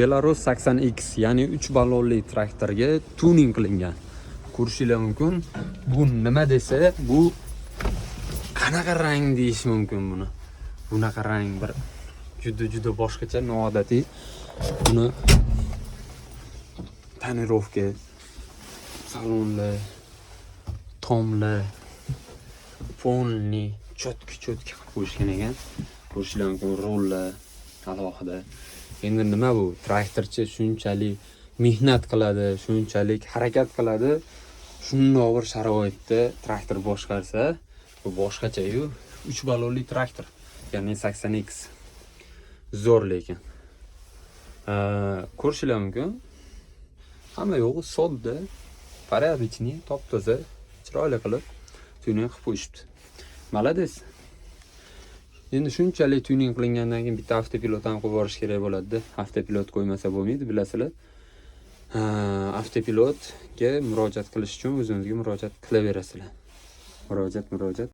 Belarus 80X, ya'ni 3 ballonli traktorga tuning qilingan. Ko'rishinglar mumkin. Bu nima desa, bu qanaqa rang deyish mumkin buni? Bunaqa rang bir juda juda boshqacha, noodatiy. Buni тонировка, salonlar, tomlar полный четко четко qilib qo'yishgan ekan. Ko'rishinglar mumkin, rullar alohida. Endi nima bu? Traktorchi shunchalik mehnat qiladi, shunchalik harakat qiladi. Shundoq bir sharoitda traktor boshqarsa, bu boshqacha-yu. 3 ballonli traktor, ya'ni 80X. Zo'r lekin. Ko'rishinglar mumkin. Hamma yo'g'i sodda, порядочный, top-toza, chiroyli qilib tuning qilib qo'yishibdi. Молодец. Endi shunchalik tuning qilingandan keyin bitta avtopilot ham qo'yib yuborish kerak bo'ladi-da. Avtopilot qo'ymasa bo'lmaydi, bilasizlar. Ha, avtopilotga murojaat qilish uchun o'zimizga murojaat qilaverasizlar. Murojaat, murojaat.